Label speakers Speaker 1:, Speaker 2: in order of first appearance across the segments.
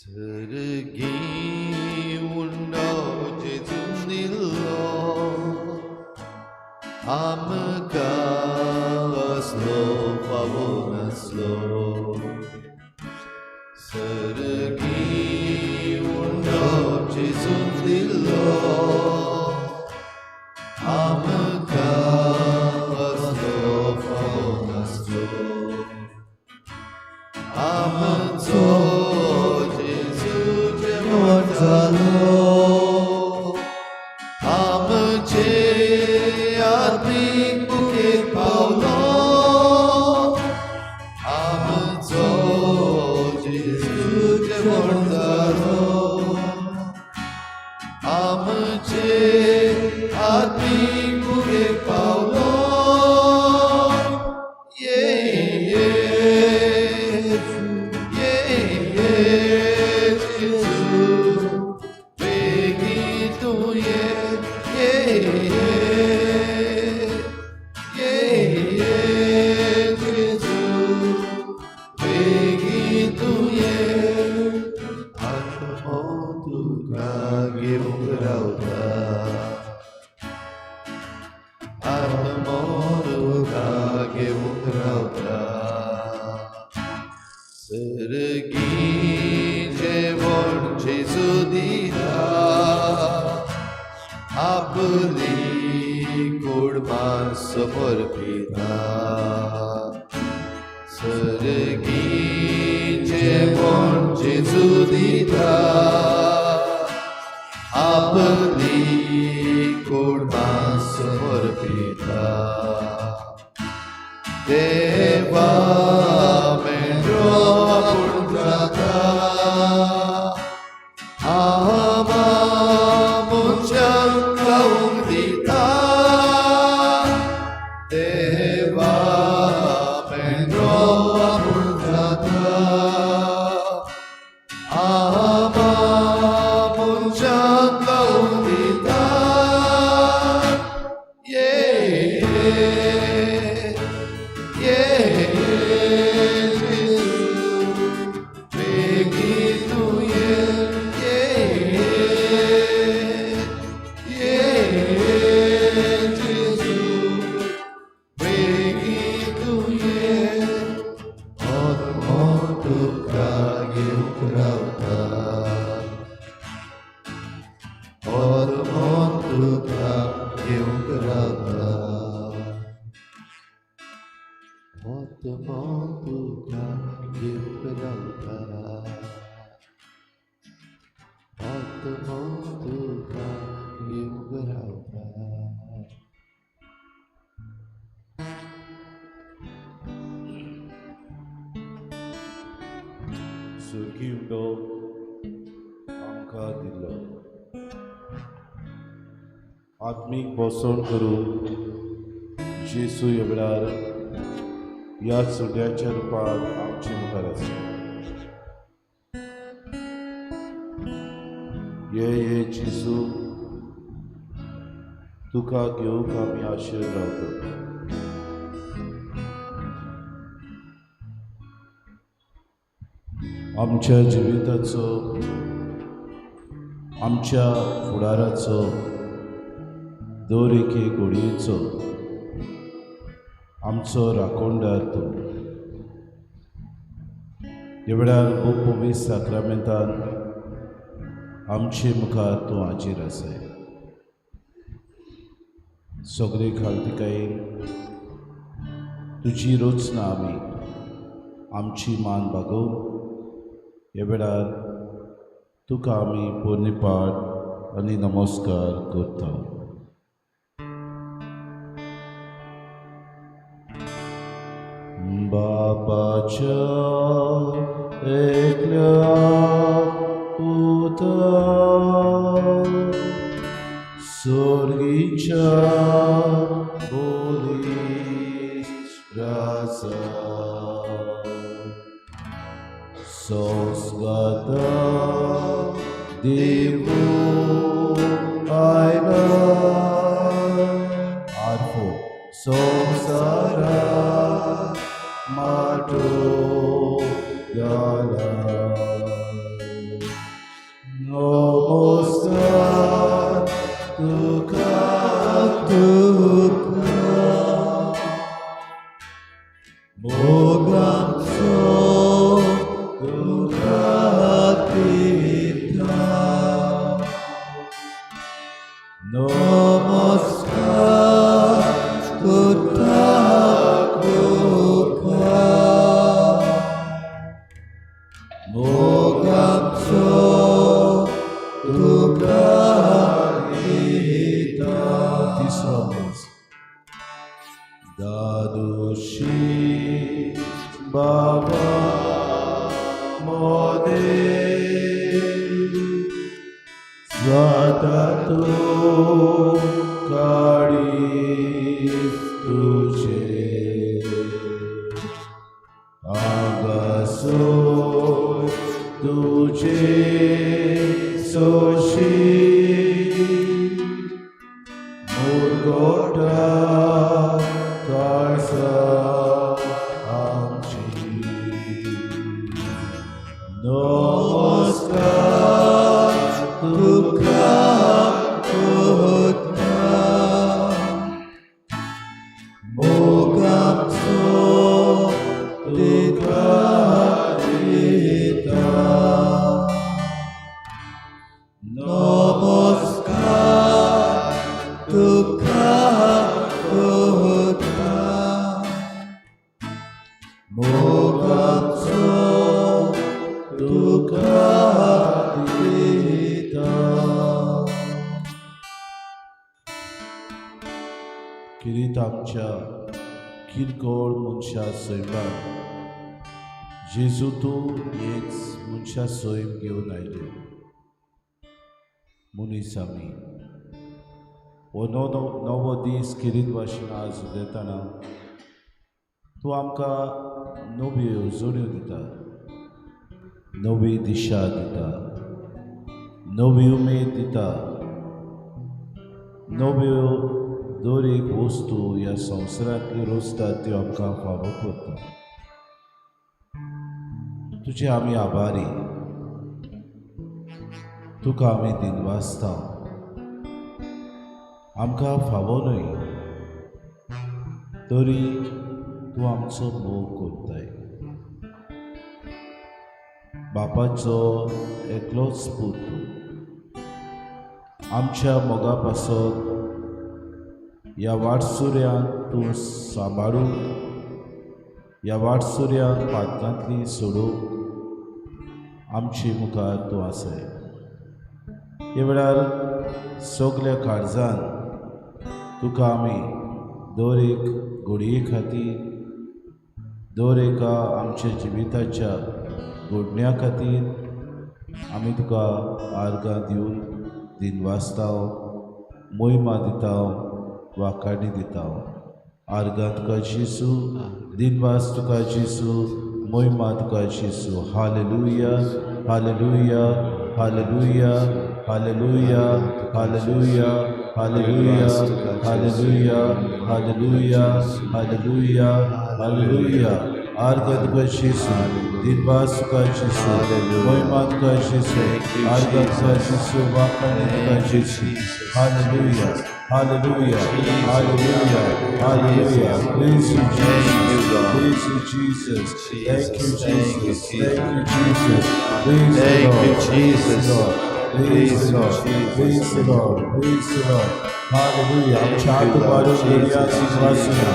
Speaker 1: सर्गी उंडो जेजून दिल्लो आमकां असलो फावो नासलो. सर्गी उंडो जेजून दिल्लो आमकां असलो फावो नासलो. आमचो जेजू जेवण जालो, आमचे आत्मीक भुकेक पावलो. आमचो जेजू जेवण जालो, आमचे आत्मीक भुकेक पावलो. ये ये ये ये जेजू, बेगीन तूं ये. ये ये ये ये जेजू, बेगीन तूं ये. आत्मो तुका घेवंक रावता, आत्मो तुका घेवंक रावता. सर्गी जेवण जेजू दिता, आपली कूड मांस समर्पिता. सर्गी जेवण जेजू दिता, आपली कूड मांस समर्पिता. देवा मेंढरो आपूण जाता, आमा मनशांक खावंक दिता. देवा मेंढरो आपूण जाता, आमा मनशांक खावंक दिता. ये ये जेजू, बेगीन तूं ये. ये ये जेजू, बेगीन तूं ये. आत्मो तुका घेवंक रावता, आत्मो तुका घेवंक रावता, आत्मो तुका घेवंक रावता, आत्मो तुका घेवंक रावता.
Speaker 2: सुर्गी उंडो आमकां दिल्लो आत्मीक बसवण करून जेजू ह्या वेळार ह्या सुड्याच्या रुपान आमचे मुखार आसा. ये ये जेजू, तुका घेवंक आमी आशेन रावता. आमच्या जिविताचो, आमच्या फुडाराचो, दर एके घडयेचो आमचो राखणदार तूं. ह्या वेळार भोव पवित्र साक्रामेंतान आमचे मुखार तूं हाजीर आसाय. सगळे खालतिकायेन तुजी रचना आमी आमची मान बागोवन ह्या वेळार तुका आमी पोरणीपाठ आनी नमस्कार करता. बापाच्या एकल्या पुता, स्वर्गीच्या बोलीस राजा, संस्गाता देवू आयला, आरफो संसारा माटो घाला.
Speaker 1: मोग आमचो तुका दिता.
Speaker 2: तिसरो वर्स. दादोशी बाबा मोदे जाता तूं काळीज तुजें हांगासर तुजें सोशी मुरगोटा काळसा आमची.
Speaker 1: नमस्कार तुका करता, मोग आमचो तुका दिता. नमस्कार तुका करता, मोग आमचो तुका दिता.
Speaker 2: किरीत आमच्या किरकोळ मनशा सैमान जेजू तूं हेच मनशा सैम घेवन आयले. मनीस आमी हो नवो नवो दीस किरीत भाशेन आज उलयतना तूं आमकां नव्यो येवजण्यो दिता, नवी दिशा दिता, नवी उमेद दिता, नव्यो दर एक वस्तू ह्या संवसारांतल्यो रचता त्यो आमकां फावो करता. तुजे आमी आभारी, तुका आमी दिनवासता. आमकां फावो न्हय तरी तूं आमचो मोग करताय. बापाचो एकलोच पूत तूं आमच्या मोगा पासत ह्या वाटसुऱ्यांत तूं सांबाळूंक, ह्या वाटसुऱ्यांत पातकांतली सोडूंक आमचे मुखार तूं आसाय. ह्या वेळार सगल्या काळजान तुका आमी दर एक घडये खातीर, दर एका आमच्या जिविताच्या घडण्या खातीर आमी तुका आर्गां दिवन दिनवासता, मोहिमा दिता, वाखाणी दिता. आर्गां तुका जेजू, दिनवास तुका जेजू, मोहिमा तुका जेजू. Hallelujah, hallelujah, hallelujah, hallelujah, hallelujah, hallelujah, hallelujah, hallelujah, hallelujah, hallelujah. आर्गां तुका जेजू, दिनवास तुका जेजू, मोहिमा तुका जेजू, आर्गां तुका जेजू, वाखाणी तुका जेजू. Hallelujah, hallelujah, hallelujah, hallelujah. Praise you, Jesus. Praise you, Jesus. Thank you, Jesus. Thank you, Jesus. Praise the
Speaker 1: Thank you,
Speaker 2: Lord.
Speaker 1: Jesus.
Speaker 2: Praise the Lord. Praise the Lord. Praise the Lord. Hallelujah. आमच्या हात उबारून करूया सिंहासना.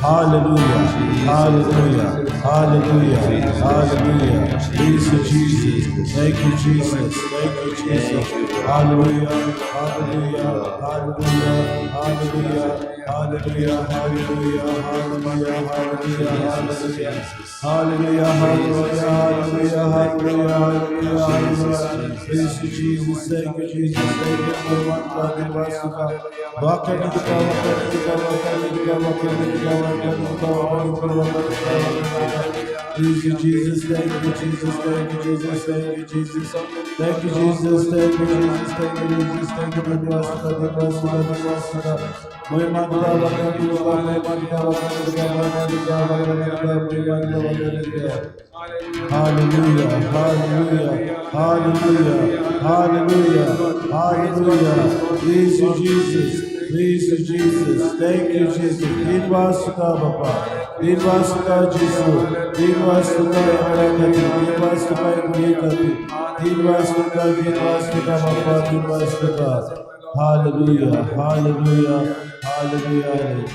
Speaker 2: Hallelujah. Hallelujah. Hallelujah. Hallelujah. Praise you, Jesus. Thank you, Jesus. Thank you, Jesus. Hallelujah. Hallelujah. Hallelujah. Hallelujah. Hallelujah. Hallelujah. Hallelujah. Hallelujah. Hallelujah. Hallelujah. Hallelujah. Hallelujah. Hallelujah. Hallelujah. Hallelujah. Praise you, Jesus. Thank you, Jesus. Thank you, Lord. वाखाणी तुका, वाखाणी तुका, वाखाणी तुका, वाखाणी तुका, वाखाणी तुका, वाखाणी तुका, वाखाणी तुका, वाखाणी तुका. Praise you, Jesus. Thank you, Jesus. Thank you, Jesus. Thank you, Jesus. Thank you, Jesus. Thank you, Jesus. Thank you, Jesus. Thank you, दिनवास तुका, दिनवास तुका, दिनवास तुका. महिमा तुका, वाखाणी तुका, महिमा तुका, वाखाणी तुका, वाखाणी तुका, वाखाणी तुका, महिमा तुका, वाखाणी तुका. Hallelujah, hallelujah, hallelujah, hallelujah, hallelujah. Praise you, Jesus. Praise you, Jesus. Thank you, Jesus. दिनवास तुका बापा, दिनवास तुका जेजू, दिनवास तुका एवढ्या खातीर, दिनवास तुका एवढे खातीर, दिनवास तुका, दिनवास तुका बापा, दिनवास तुका. Hallelujah, hallelujah, hallelujah.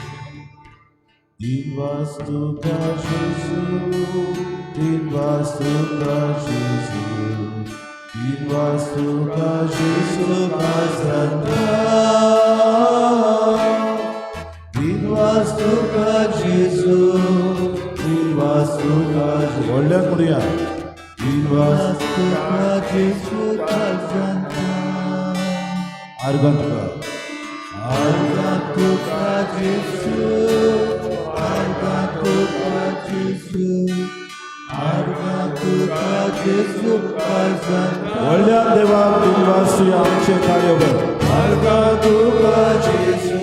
Speaker 2: दिनवास तुका जेजू, दिनवास तुका जेजू. दिनवास तुका जेजू काळजांता, दिनवास तुका जेजू, दिनवास तुका. व्हडल्यान म्हणुया, दिनवास
Speaker 1: तुका जेजू काळजांता.
Speaker 2: आर्गां तुका.
Speaker 1: आर्गां तुका जेजू, आर्गां तुका जेजू, आर्गां तुका जेजू काळजांता.
Speaker 2: व्हडल्यान देवाक दिनवास दिवया आमचे ताळयो.
Speaker 1: आर्गां तुका जेजू,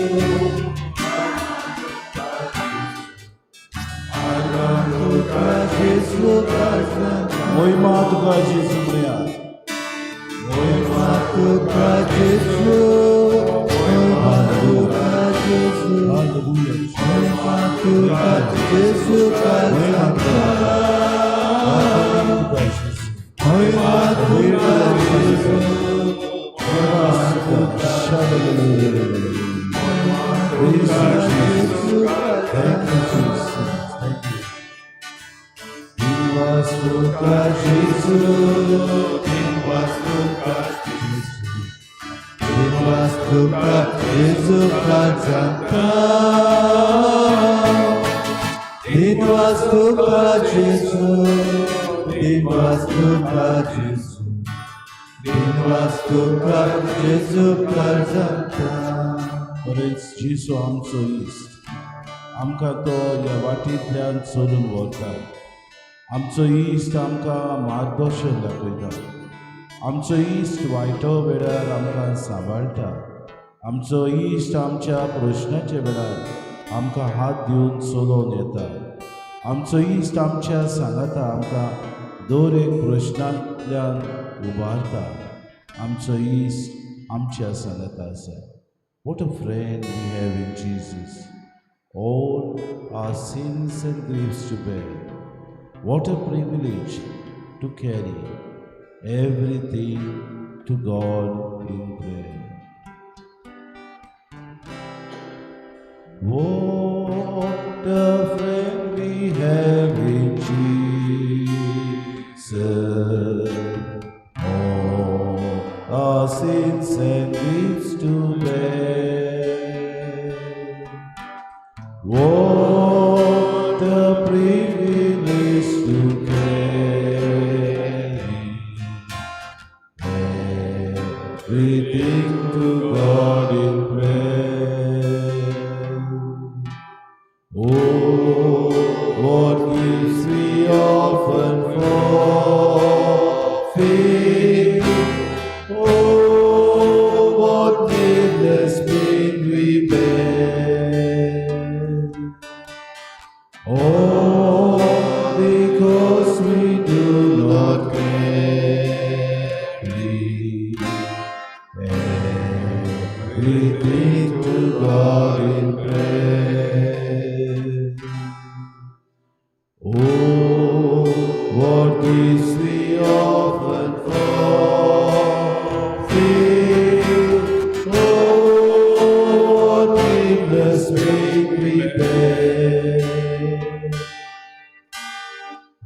Speaker 1: आर्गां तुका जेजू काळजांता.
Speaker 2: मोहिमा तुका जेजू म्हणुया.
Speaker 1: मोहिमा तुका जेजू, मोहिमा तुका जेजू.
Speaker 2: हालेलुया.
Speaker 1: मोहिमा तुका जेजू काळजांता.
Speaker 2: तुका जेजू.
Speaker 1: मोहिमा तुका जेजू, मोहिमा तुका.
Speaker 2: Praise you, Jesus.
Speaker 1: Jeju.
Speaker 2: Thank you, Jesus. Thank you. दिनवास तुका जेजू,
Speaker 1: दिनवास तुका जेजू, दिनवास तुका जेजू काळजांता. दिनवास तुका जेजू, दिनवास तुका जेजू, दिनवास तुका जेजू काळजांता.
Speaker 2: खरेंच जेजू आमचो इश्ट. आमकां तो ह्या वाटेंतल्यान चलून व्हरता. आमचो इश्ट आमकां मार्गदर्शन दाखयता. आमचो इश्ट वायटो वेळार आमकां सांबाळटा. आमचो इश्ट आमच्या प्रश्नाच्या वेळार आमकां हात दिवन चलोवन येता. आमचो इश्ट आमच्या सांगाता आमकां दर एक प्रश्नांतल्यान उबारता. आमचो इश्ट आमच्या सांगाता आसा. What a friend we have in Jesus. All our sins and griefs to bear. What a privilege to carry everything to God in prayer. What a friend we have in Jesus. All our sins and griefs to bear. What a privilege to carry everything to God in prayer. Oh, what griefs we often forfeit. Oh, what needless pain we bear. All because we do not carry everything to God in prayer. Oh, what griefs we often forfeit. Oh, what needless pain we bear.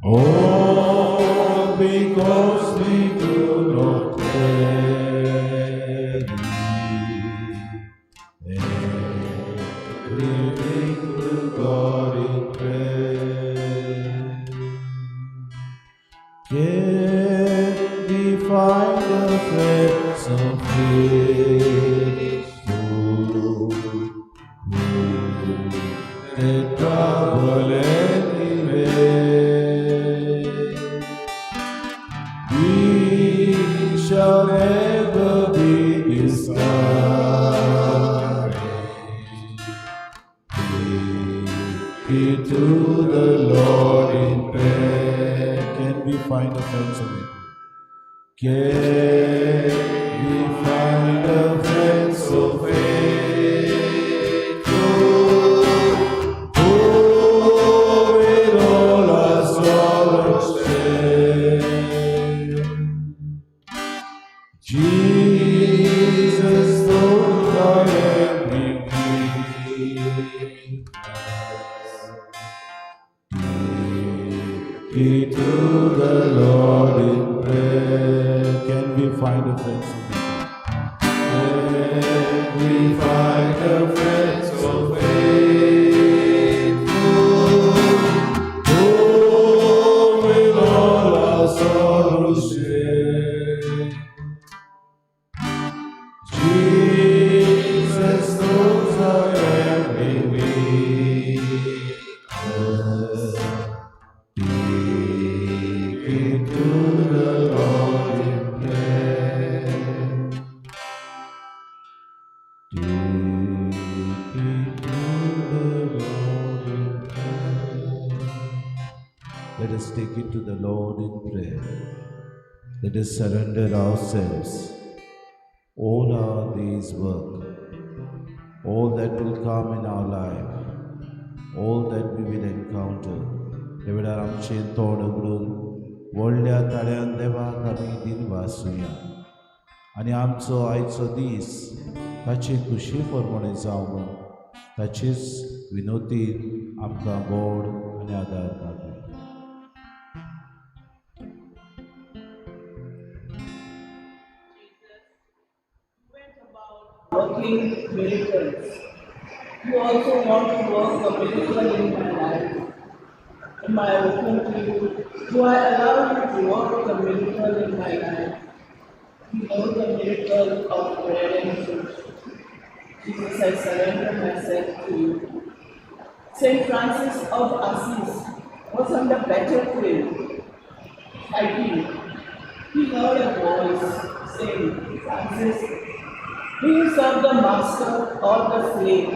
Speaker 2: All because we do not carry everything to God in prayer. Can we find a friend so faithful who can trouble anywhere? We shall never be discouraged. Take it to the Lord in prayer. Can we find a friend so faithful? Can we find a friend so faithful who will all our sorrows share? Jesus knows our every weakness. Take it to the Lord in prayer. Can Can we find a friend so faithful?
Speaker 1: Can we find a friend so faithful, who will all our sorrows share? Jesus knows our every weakness. Take it to the Lord in prayer. Take it to the Lord in prayer.
Speaker 2: Let us take it to the Lord in prayer. Let us surrender ourselves, all our day's work, all that will come in our life, all that we will encounter. ह्या वेळार आमचें तोंड उगडून व्हडल्या ताळ्यान देवाक आमी दिनवासुया आनी आमचो आयचो दीस ताचे खुशी प्रमाणे जावं म्हूण ताचेच विनोतीन आमकां गोड आनी आदार मागुया.
Speaker 3: Jesus went about working miracles. You also want to work a miracle in my life. Am I open to you? Do I allow you to work a miracle in my life? You know the miracle of bread and fish. Jesus, I surrender myself to you. Saint Francis of Assisi was on the battlefield fighting. He heard a voice saying, "Francis, do you serve the master or the slave?"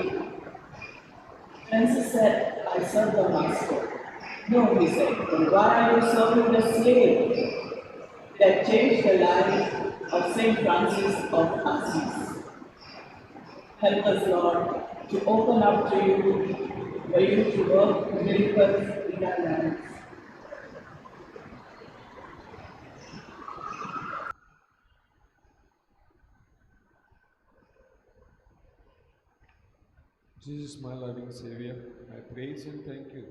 Speaker 3: Francis said, "I serve the master." "No," he said, "then why are you serving the slave?" That changed the life of Saint Francis of Assisi. Help us, Lord, to open up to you, for you to work miracles in our lives.
Speaker 4: Jesus, my loving Savior, I praise and thank you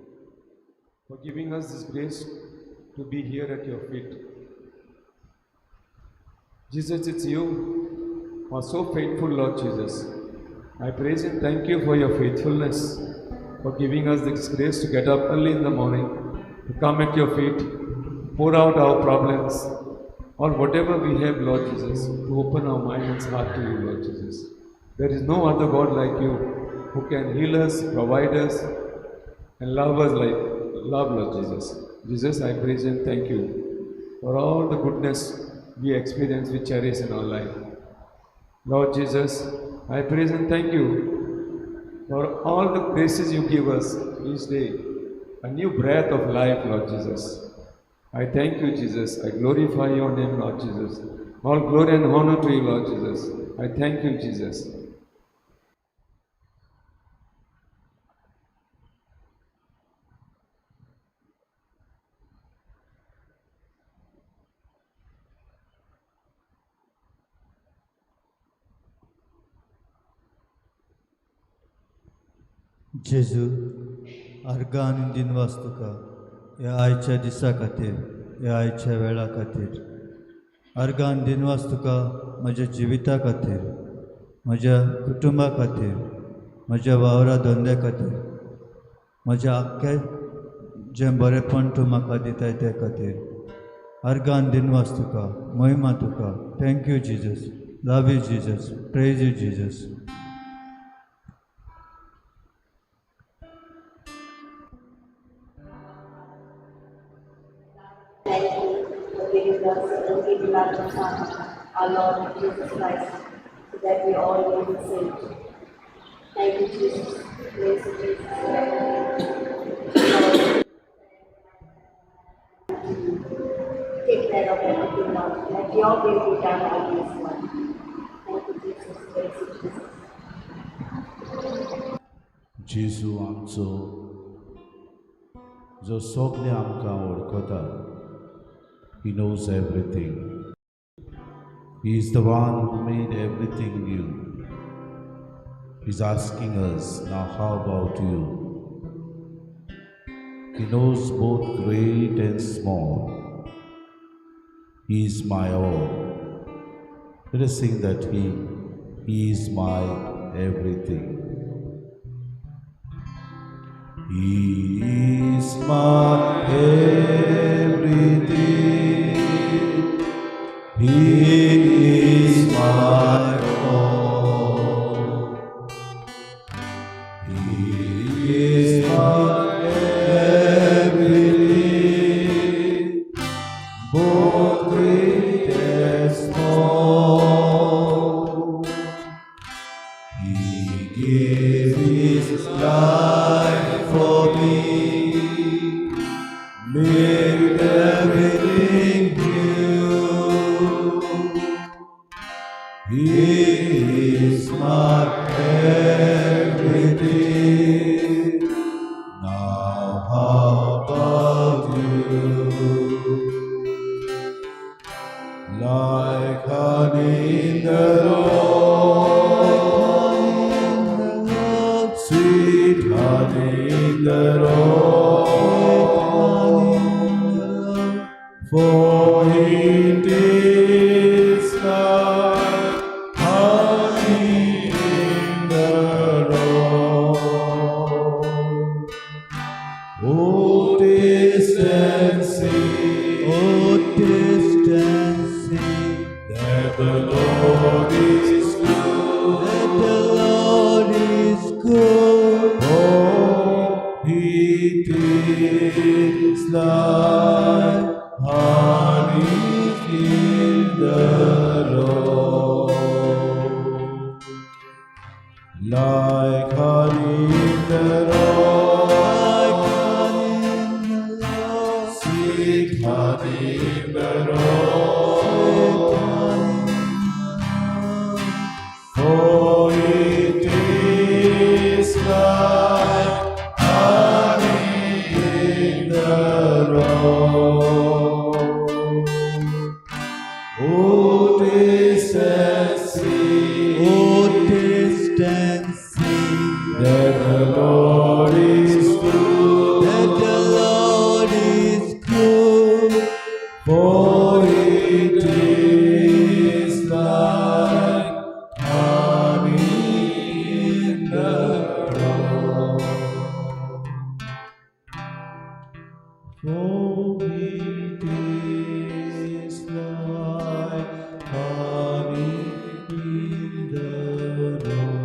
Speaker 4: for giving us this grace to be here at your feet. Jesus, it's you who are so faithful, Lord Jesus. I praise and thank you for your faithfulness, for giving us this grace to get up early in the morning, to come at your feet, pour out our problems, or whatever we have, Lord Jesus, to open our mind and heart to you, Lord Jesus. There is no other God like you who can heal us, provide us, and love us like love, Lord Jesus. Jesus, I praise and thank you for all the goodness we experience, we cherish in our life. Lord Jesus, I praise and thank you for all the graces you give us each day, a new breath of life, Lord Jesus. I thank you, Jesus. I glorify your name, Lord Jesus. All glory and honor to you, Lord Jesus. I thank you, Jesus.
Speaker 1: जेजू, आर्गां आनी दिनवास तुका ह्या आयच्या दिसा खातीर, ह्या आयच्या वेळा खातीर. आर्गां आनी दिनवास तुका म्हज्या जिविता खातीर, म्हज्या कुटुंबा खातीर, म्हज्या वावरा धंद्या खातीर, म्हज्या आख्खे जें बरेपण तूं म्हाका दिताय ते खातीर. आर्गां आनी दिनवास तुका, महिमा तुका. Thank you Jesus, love you Jesus, praise you Jesus.
Speaker 5: Thank you for giving us the only begotten Son, our Lord Jesus Christ, so that we all may be saved. Thank you, Jesus. Praise you, Jesus. Take care of everything, Lord. Let your will be done always, Lord. Thank you, Jesus. Praise you, Jesus.
Speaker 2: जेजू आमचो जो सगळें आमकां वळखता. He knows everything. He is the one who made everything new. He's asking us, now how about you? He knows both great and small. He is my all. Let us sing that He is my everything. He is my everything. He is my all. He is my everything, both great and small. He gave His life for me, made everything new. He is my everything. Now how about you? Like honey in the rock, sweet honey in the rock, for it is like honey in the rock. Oh, taste and see,
Speaker 1: Oh, taste and see
Speaker 2: that the Lord is good.
Speaker 1: that the Lord is good.
Speaker 2: Oh, he tastes like honey in the rock. Like honey in the rock,
Speaker 1: Like honey in the rock,
Speaker 2: sweet honey in the rock. For it is like honey in the rock. Oh, taste and see
Speaker 1: Oh, taste and see
Speaker 2: that the Lord is good.
Speaker 1: that the Lord is good.
Speaker 2: For it is like honey in the rock. For it is like honey in the rock.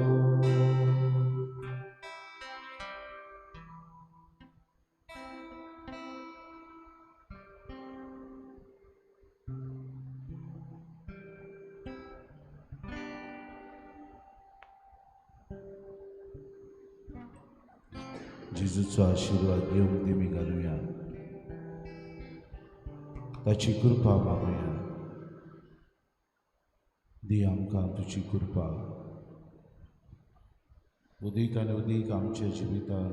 Speaker 2: जेजूचो आशिर्वाद घेवंक दिमी घालुया, ताची कृपा मागुया. दी आमकां तुजी कृपा, उदीक आनी उदीक आमच्या जिवितान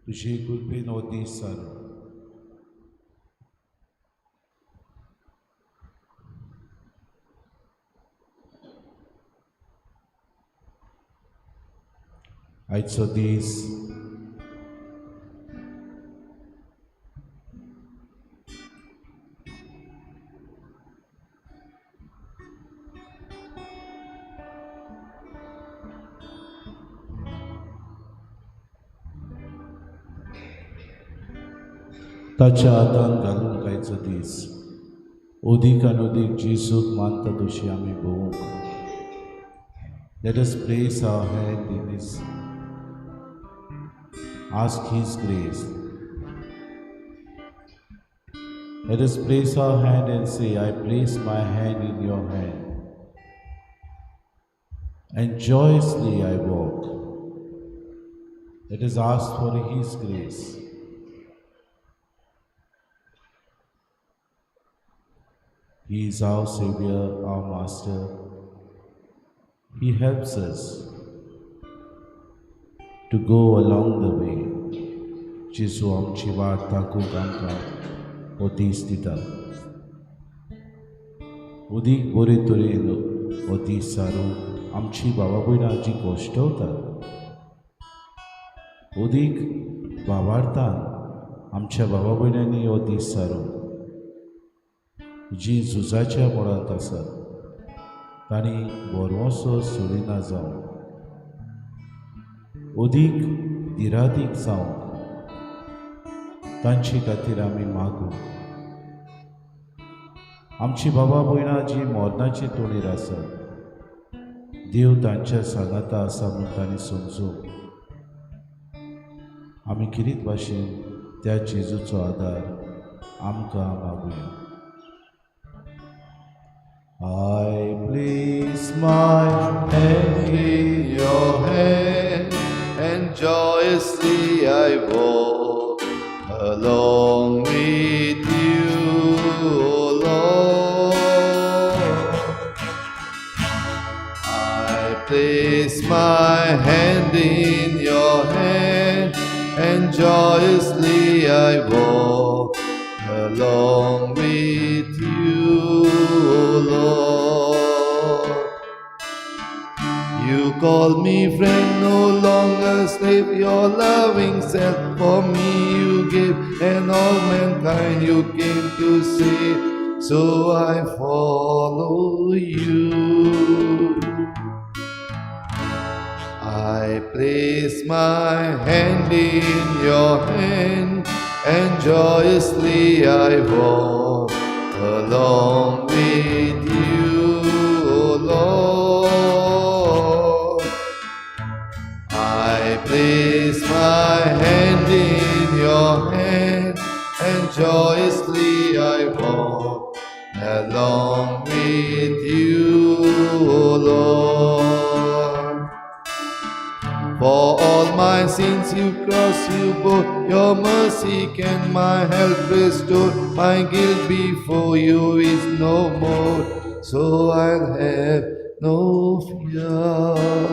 Speaker 2: तुजे कृपेन हो दीस सारो. आयचो दीस ताच्या हातान घालूंक आयचो दीस उदीक आनी उदीक जेजूक मानता तशी आमी भोवूंक. Let us place our hand in His, ask His grace. Let us place our hand and say, I place my hand in your hand, and joyously I walk. Let us ask for His grace. He is our Savior, our Master. He helps us to go along the way. जेजू आमची वाट दाखोवंक आमकां हो दीस दिता. उदीक बरे तरेन हो दीस सारूंक आमची बाबा भयणां जी कश्टवतात, उदीक भावार्थान आमच्या बाबा भयणांनी हो दीस सारूंक. जी झुजाच्या मुळांत आसात तांणी भरवंसो सोडिना जावं, अदीक धिरादीक जावंक तांचे खातीर आमी मागूं। आमची बाबा भयणां जी मरणाची तोणीर आसात, देव तांच्या सांगाता आसा म्हूण तांणी समजूं। आमी किरीत भाशेन त्या जेजूचो आदार आमकां मागुया। I place my hand
Speaker 6: in your hand, and joyously I walk along with you, O Lord. I place my hand in your hand, and joyously I walk along with you, O Lord. You call me friend, no longer slave. Your loving self for me you gave, and all mankind you came to save. So I follow you. I place my hand in your hand, and joyously I walk along with you, O Lord. I place my hand in your hand, and joyously I walk along with you, O Lord. For all my sins you cross, you bore. Your mercy can my health restore. My guilt before you is no more, so I'll have no fear.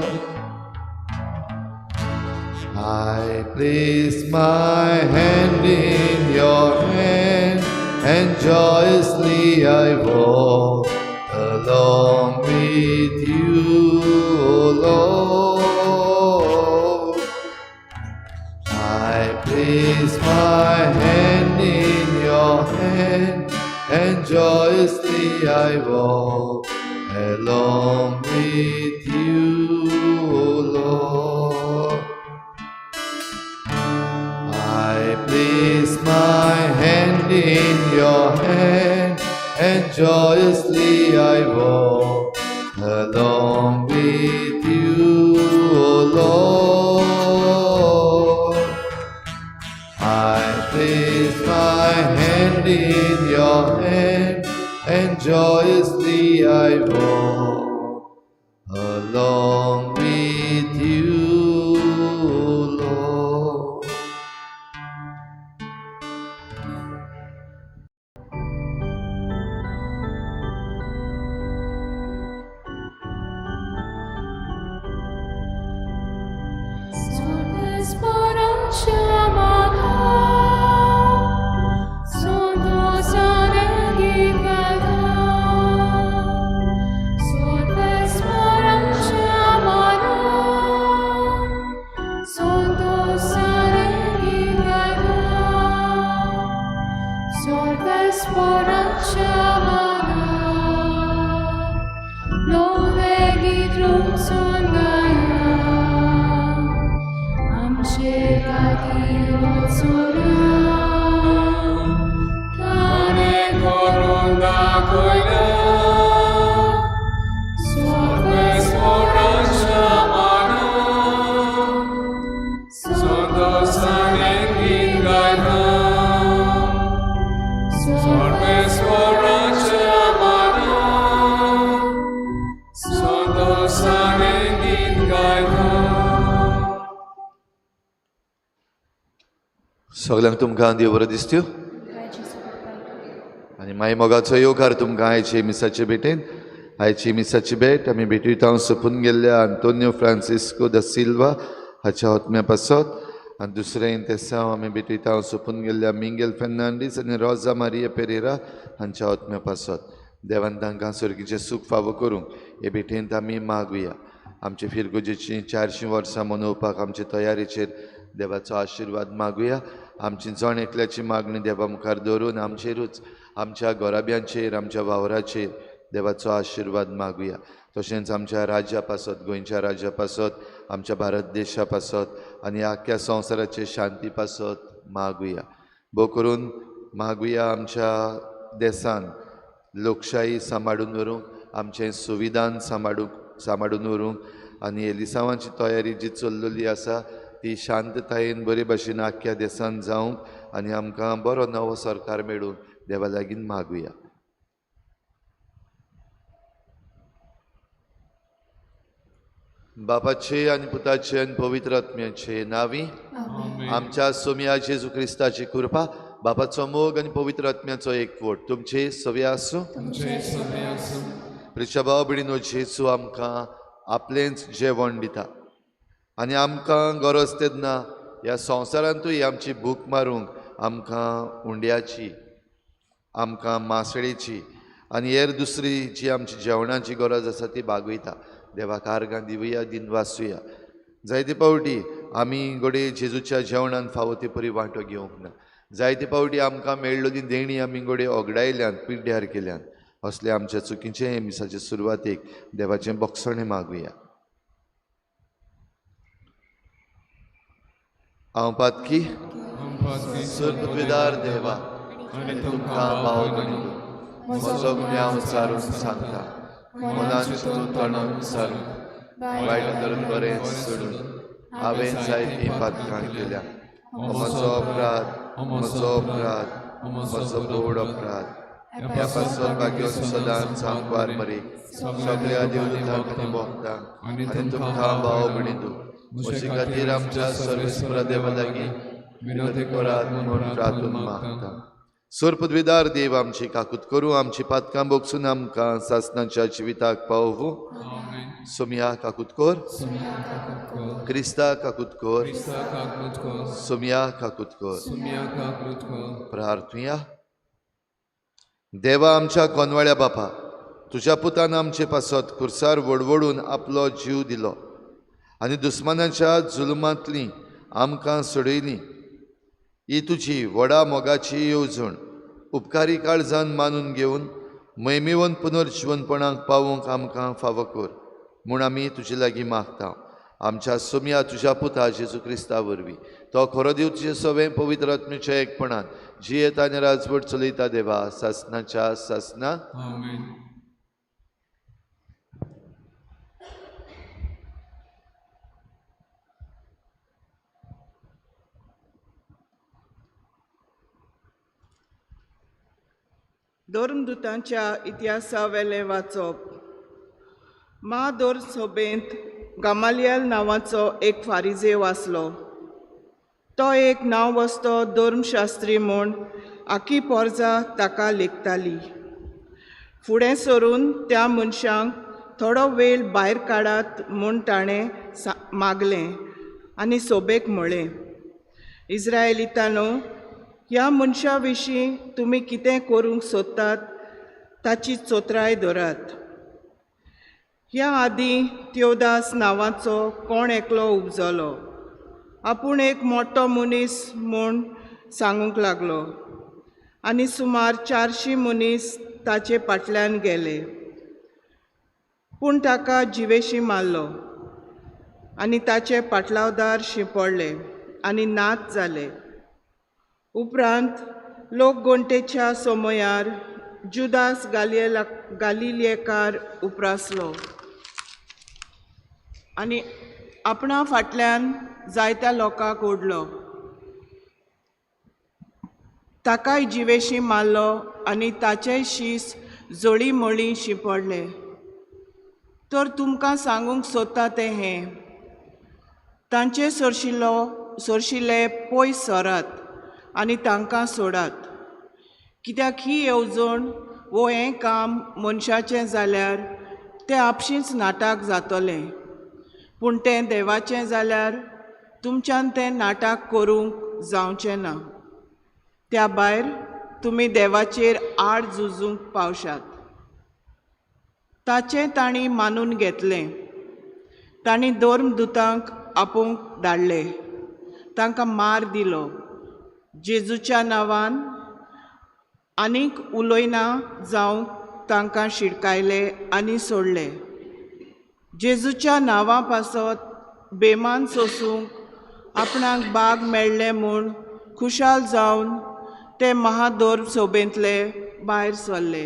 Speaker 6: I place my hand in your hand, and joyously I walk along with you, O Lord. I place my hand in your hand, and joyously I walk along with you, O Lord. I place my hand in your hand, and joyously I walk along with you, O Lord. I place my hand in your hand, and joyously I walk along with you, O Lord.
Speaker 7: Sarvesvaracha mana, Santosane git gayta. Sarvesvaracha mana, Santosane git gayta. Sarvesvaracha mana, Love git rumson gaya. आमचे खातीर वचोना, ताणें करून दाखयलें. सर्वेस्पराच्या मानान संतोषाने गीत गायता. सर्वेस्पराच्या मानान संतोषाने गीत गायता.
Speaker 6: सगळ्यांक तुमकां देव बरो दिसत्यो आनी माई मोगाचो येवकार तुमकां आयचे मिसाचे भेटेन. आयची मिसाची भेट आमी भेटयता हांव सोंपून गेल्ल्या आंतोनियो फ्रांसिस्को the Silva हाच्या आत्म्या पासत, आनी दुसरें इंतेसांव आमी भेटयता हांव सोंपून गेल्ल्या मिंगेल फेर्नांडीस आनी रोजा मारिया पेरेरा हांच्या आत्म्या पासत. देवान तांकां सर्गीचें सूख फावो करूंक हे भेटेंत आमी मागुया. आमचे फिरगुजेची 400 वर्सां मनोवपाक आमचे तयारेचेर देवाचो आशिर्वाद मागुया. आमची जण एकल्याची मागणी देवा मुखार दवरून आमचेरूच आमच्या गोराब्यांचेर, आमच्या वावराचेर देवाचो आशिर्वाद मागुया. तशेंच आमच्या राज्या पासत, गोंयच्या राज्या पासत, आमच्या भारत देशा पासत आनी आख्ख्या संवसाराचे शांती पासत मागुया. भोव करून मागुया आमच्या देसान लोकशाही सांबाळून व्हरूंक, आमचें संविधान सांबाळून व्हरूंक आनी एलिसांवाची तयारी जी चल्लेली आसा ती शांततायेन बरे भाशेन आख्ख्या देसान जावंक आनी आमकां बरो नवो सरकार मेळूंक देवा लागीं मागुया. बापाचे आनी पुताचे आनी पवित्र आत्म्याचे नांवी आमच्या सोम्या जेजू क्रिस्ताची कृपा, बापाचो मोग आनी पवित्र आत्म्याचो एकवट तुमचे सवे आसूं. प्रिच्या भाव भयणीनो, जेजू आमकां आपलेंच जेवण दिता आनी आमकां गरज तेन्ना ह्या संवसारांतूय आमची भूक मारूंक आमकां उंड्याची, आमकां मासळेची आनी हेर दुसरी जी आमची जेवणाची गरज आसा ती भागयता. देवाक आर्गां दिवया, दिनवासुया. जायते फावटी आमी घडये जेजूच्या जेवणान फावो ते परी वांटो घेवंक ना. जायते फावटी आमकां मेळ्ळोली देणी आमी घडये ओगडायल्यान, पिड्ड्यार केल्यान. असले आमच्या चुकीचें मिसाचे सुरवातेक देवाचें बक्षणें मागुया. हांव पातकी सर्वपृथ्वीदार देवा आनी तुमकां भाव म्हजो गुन्यांव सारून सांगता, मनान चिंतून तोंडान सारून वायट धरून बरें सोडून हांवें जायतीं पातकां केल्या. म्हजो अपराध, म्हजो अपराध, म्हजो व्हड अपराध. ह्या पासत भाग्योन सदांच आमकार मरी सगळ्या देवदूतांक आनी भक्तांक आनी तुमकां भाव भयणींनो म्हजे खातीर आमच्या सर्वेस्परा देवा लागीं विनंती करात म्हूण प्रार्थना मागता. सर्वपृथ्वीदार देव आमची काकूत करूं, आमची पातकां भोगसून आमकां सासणाच्या जिविताक पावोवं. सोमया काकूत कर, क्रिस्ता काकूत कर, सोमया काकूत कर. प्रार्थुया. देवा आमच्या कोनवाळ्या बापा, तुज्या पुतान आमचे पासत खुर्सार वडवडून आपलो जीव दिलो आनी दुस्मानाच्या जुलमांतली आमकां सोडयली. ही तुजी व्हडा मोगाची येवजण उपकारी काळजान मानून घेवन मैमेवन पुनर्जिवनपणाक पावोवंक आमकां फावो कर म्हूण आमी तुजे लागीं मागता. आमच्या सोम्या तुज्या पुता जेजू क्रिस्ता वरवीं तो खरो देव तुजे सवें पवित्र आत्म्याच्या एकपणान जियेता आनी राजवट चलयता देवा सासनाच्या सासना.
Speaker 3: धर्मदूतांच्या इतिहासावेलें वाचप. महाधर्म सभेंत गामालियल नांवाचो एक फारिजेव आसलो. तो एक नांववस्तो धर्मशास्त्री म्हूण आखी पोरजा ताका लेखताली. फुडें सरून त्या मनशांक थोडो वेळ भायर काडात म्हूण ताणें मागलें आनी सोबेक म्हळें, इस्रायलितानो, ह्या मनशा विशीं तुमी कितें करूंक सोदतात ताची चोत्राय धरात. ह्या आदीं त्योदास नांवाचो कोण एकलो उपजलो. आपूण एक मोटो मनीस म्हूण सांगूंक लागलो आनी सुमार 400 मनीस ताचे फाटल्यान गेले. पूण ताका जिवेशी मारलो आनी ताचे पाटलावदार शिंपडले आनी नाच जाले. उपरांत लोकगणतेच्या समयार जुदास गालिलेकार उप्रासलो आनी आपणा फाटल्यान जायत्या लोकांक ओडलो. ताकाय जिवेशी मारलो आनी ताचेय शीस जळीमळी शिंपडले. तर तुमकां सांगूंक सोदता तें हें, तांचे सरशिल्ले पयस सरात आनी तांकां सोडात. कित्याक ही येवजण वो हें काम मनशाचें जाल्यार तें आपशींच नाटक जातलें, पूण तें देवाचें जाल्यार तुमच्यान तें नाटक करूंक जावचें ना. त्या भायर तुमी देवाचेर आड झुजूंक पावशात. ताचें तांणी मानून घेतलें. तांणी धर्मदूतांक आपोवंक धाडले, तांकां मार दिलो. जेजूच्या नांवान आनीक उलयना जावंक तांकां शिडकायले आनी सोडले. जेजूच्या नांवा पासत बेमान सोसूंक आपणाक बाग मेळ्ळें म्हूण खुशाल जावन ते महादोर सोबेंतले भायर सरले.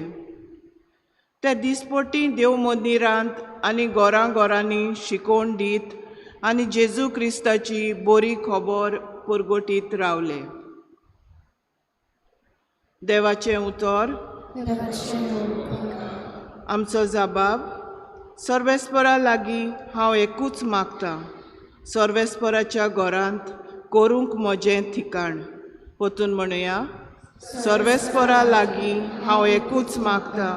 Speaker 3: ते दिसपटी देव मंदिरांत आनी घरां घरांनी शिकोवन दीत आनी जेजू क्रिस्ताची बरी खबर पुरगोटीत रावले. देवाचें उतर. आमचो जबाब. सर्वेस्परा लागीं हांव एकूच मागतां, सर्वेस्पराच्या घरांत करूंक म्हजें ठिकाण. परतून म्हणुया, सर्वेस्परा लागीं हांव एकूच मागतां,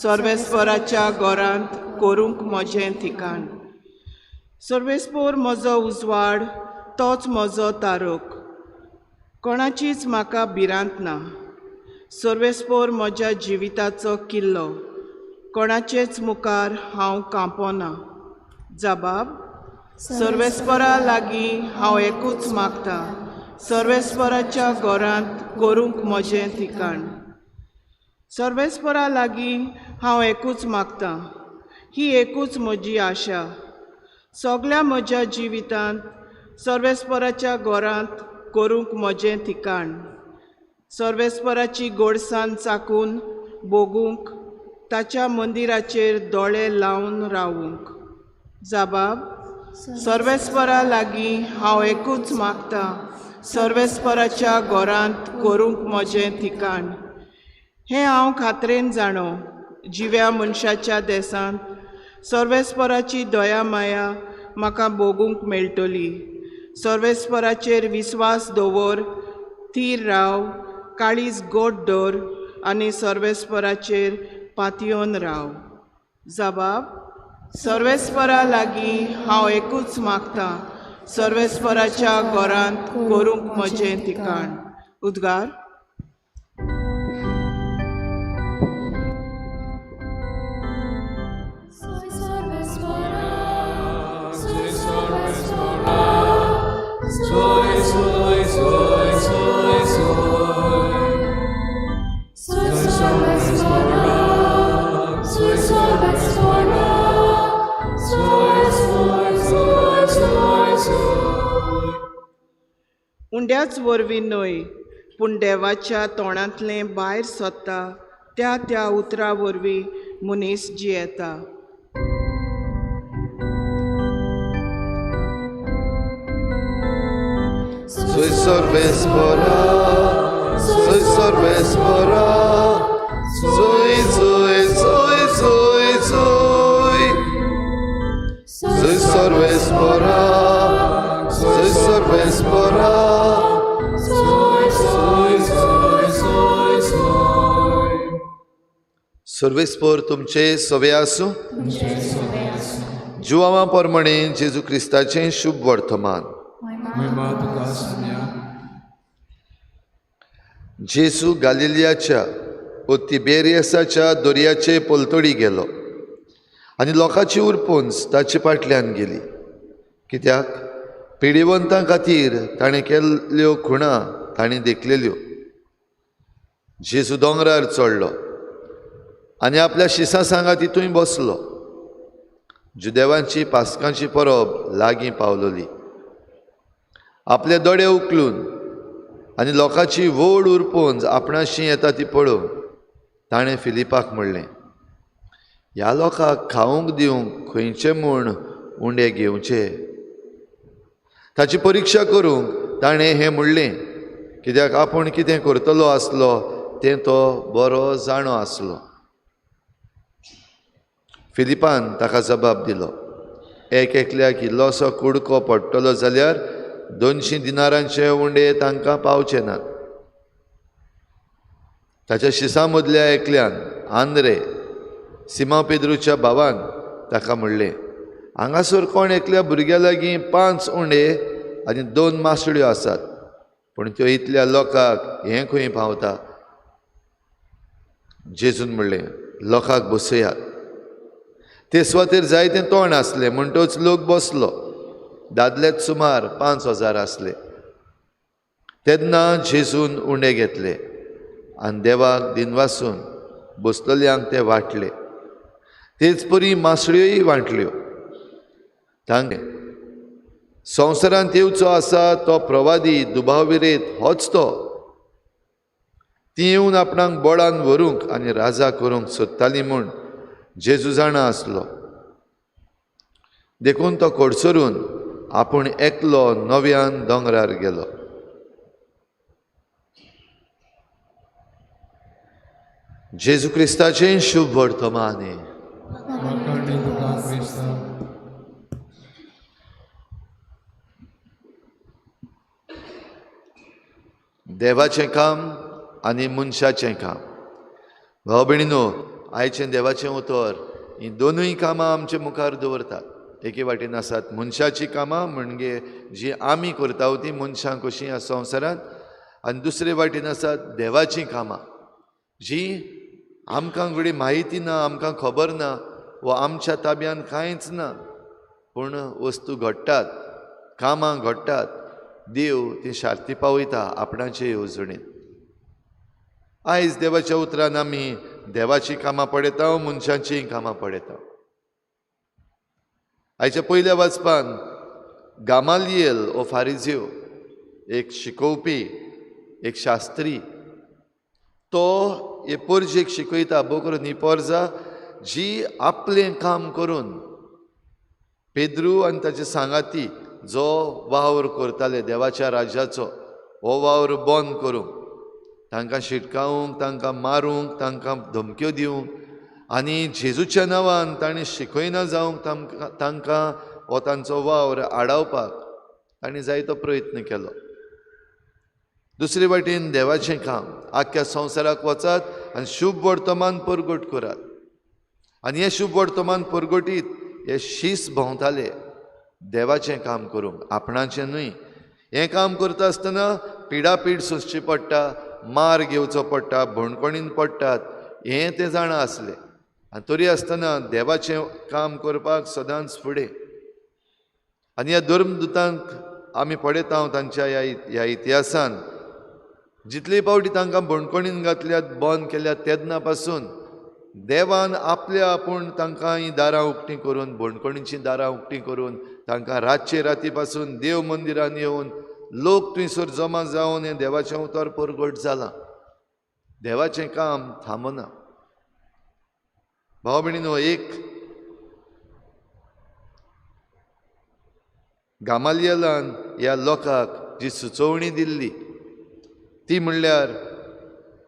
Speaker 3: सर्वेस्पराच्या घरांत करूंक म्हजें ठिकाण. सर्वेस्पोर म्हजो उजवाड, तोच म्हजो तारोक, कोणाचीच म्हाका भिरांत ना. सर्वेस्पोर म्हज्या जिविताचो किल्लो, कोणाचेच मुखार हांव कांपोना. जबाब. सर्वेस्परा लागीं हांव एकूच मागतां, सर्वेस्पराच्या घरांत करूंक म्हजें ठिकाण. सर्वेस्परा लागीं हांव एकूच मागतां, ही एकूच म्हजी आशा. सगल्या म्हज्या जिवितांत सर्वेस्पराच्या घरांत करूंक म्हजें ठिकाण. सर्वेस्पराची गोडसाण चाकून भोगूंक, ताच्या मंदिराचेर दोळे लावन रावूंक. जबाब. सर्वेस्परा लागीं हांव एकूच मागतां, सर्वेस्पराच्या घरांत करूंक म्हजें ठिकाण. हें हांव खात्रेन जाणो, जिव्या मनशाच्या देसांत सर्वेस्पराची दया माया म्हाका भोगूंक मेळटली. सर्वेस्पराचेर विस्वास दवर, थीर राव, काळीज गोड दवर आनी सर्वेस्पराचेर पातयेवन राव. जबाब. सर्वेस्परा लागीं हांव एकूच मागतां, सर्वेस्पराच्या घरांत करूंक म्हजें ठिकाण. उद्गार.
Speaker 7: Soy, soy, soy, soy, soy. Soy sorvespora, soy sorvespora, soy, soy, soy, soy, soy.
Speaker 3: उंड्याच वरवीं न्हय, पूण देवाच्या तोंडांतलें भायर सोदता त्या त्या उतरा वरवीं मनीस जियेता.
Speaker 6: Soy sorvespora, soy sorvespora, soy, soy, soy, soy, soy. Soy sorvespora, soy sorvespora,
Speaker 7: Soy, soy, soy, soy, soy.
Speaker 6: सर्वेस्पोर तुमचे सवे आसूं. जुवावा प्रमाणे जेजू क्रिस्ताचें शुभ वर्तमान.
Speaker 4: महिमा तुका सुन्या.
Speaker 6: जेजू गालिलियाच्या ओ तिबेरियसाच्या दर्याचे पलतडी गेलो आनी लोकांची उरपुंज ताचे फाटल्यान गेली, कित्याक पिडिवंतां खातीर ताणें केल्ल्यो खुणा ताणें देखलेल्यो. जेजू दोंगरार चडलो आनी आपल्या शिसां सांगा तितूंय बसलो. जुदेवांची पास्कांची परब लागीं पावलोली. आपले दोळे उखलून आनी लोकांची व्हड उरपुंज आपणाशी येता ती पळोवन ताणें फिलिपाक म्हणलें, ह्या लोकांक खावंक दिवंक खंयचे म्हूण उंडे घेवचे? ताची परिक्षा करूंक ताणें हें म्हणलें, कित्याक आपूण कितें करतलो आसलो तें तो बरो जाणो आसलो. फिलिपान ताका जबाब दिलो, एक एकल्याक इल्लोसो कुडको पडटलो जाल्यार 200 दिनारांचे उंडे तांकां पावचे नात. ताच्या शिसां मदल्या एकल्यान, आंद्रे, सिमा पेद्रूच्या भावान ताका म्हणलें, हांगासर कोण एकल्या भुरग्या लागीं 5 उंडे आनी 2 मासळ्यो आसात, पूण त्यो इतल्या लोकांक हें खंय पावता? जेजून म्हणलें, लोकांक बसयात. ते सुवातेर जायतें तोंड आसलें म्हणटच लोक बसलो. दादलेच सुमार 5000 आसले. तेन्ना जेजून उंडे घेतले आनी देवाक दिनवासून बसलल्यांक ते वांटले. तेच परी मासळ्योय वांटल्यो. तांगे संवसारांत येवचो आसा तो प्रवादी दुबाविरेत होच तो. ती येवन आपणाक बळान व्हरूंक आनी राजा करूंक सोदताली म्हूण जेजू जाणा आसलो. देखून तो कडसरून आपूण एकलो नव्यान दोंगरार गेलो. जेजू क्रिस्ताचें शुभ वर्तमान. देवाचें काम आनी मनशाचें काम. भाव भयणीनो, आयचें देवाचें उतर हीं दोनूय कामां आमचे मुखार दवरतात. एके वाटेन आसात मनशाचीं कामां, म्हणजे जी आमी करता ती मनशां कशीं ह्या संवसारांत, आनी दुसरे वाटेन आसात देवाचीं कामां जी आमकां घडये म्हायती ना, आमकां खबर ना वा आमच्या ताब्यान कांयच ना, पूण वस्तू घडटात, कामां घडटात, देव ती शार्ती पावयता आपणाचे येवजणेन. आयज देवाच्या उतरान आमी देवाचीं कामां पळयता, मनशाचीं कामां पळयता. आयच्या पयल्या वाचपान गामालियल हो फारिजियो, एक शिकोवपी, एक शास्त्री, तो हे पोरजेक शिकयता. भोव करून ही पोरजा जी आपलें काम करून पेद्रू आनी ताचे सांगाती जो वावर करताले देवाच्या राज्याचो, हो वावर बंद करूंक, तांकां शिटकावंक, तांकां मारूंक, तांकां धमक्यो दिवंक आनी जेजूच्या नांवान ताणें शिकयना जावंक तांकां हो तांचो वावर आडावपाक ताणें जायतो प्रयत्न केलो. दुसरे वाटेन देवाचें काम, आख्ख्या संवसाराक वचात आनी शुभ वर्तमान परगट करात. आनी हें शुभ वर्तमान परगटीत हे शीस भोंवताले देवाचें काम करूंक, आपणाचें न्हय. हें काम करता आसतना पिडापीड सोंसची पडटा, मार घेवचो पडटा, भणकणीन पडटात, हें ते जाणा आसले. आनी तरी आसतना देवाचें काम करपाक सदांच फुडें. आनी ह्या धर्मदुतांक आमी पळयता तांच्या ह्या इतिहासान जितले पावटी तांकां बणकणीन घातल्यात, बंद केल्यात, तेन्ना पासून देवान आपल्या आपूण तांकां हीं दारां उक्तीं करून, बणकणीचीं दारां उक्तीं करून तांकां रातचे राती पासून देव मंदिरान येवन लोक थंयसर जमा जावन हें देवाचें उतर परगट जालां. देवाचें काम थांबना. भाव भयणीनो, एक गामालियलान ह्या लोकांक जी सुचोवणी दिल्ली ती म्हणल्यार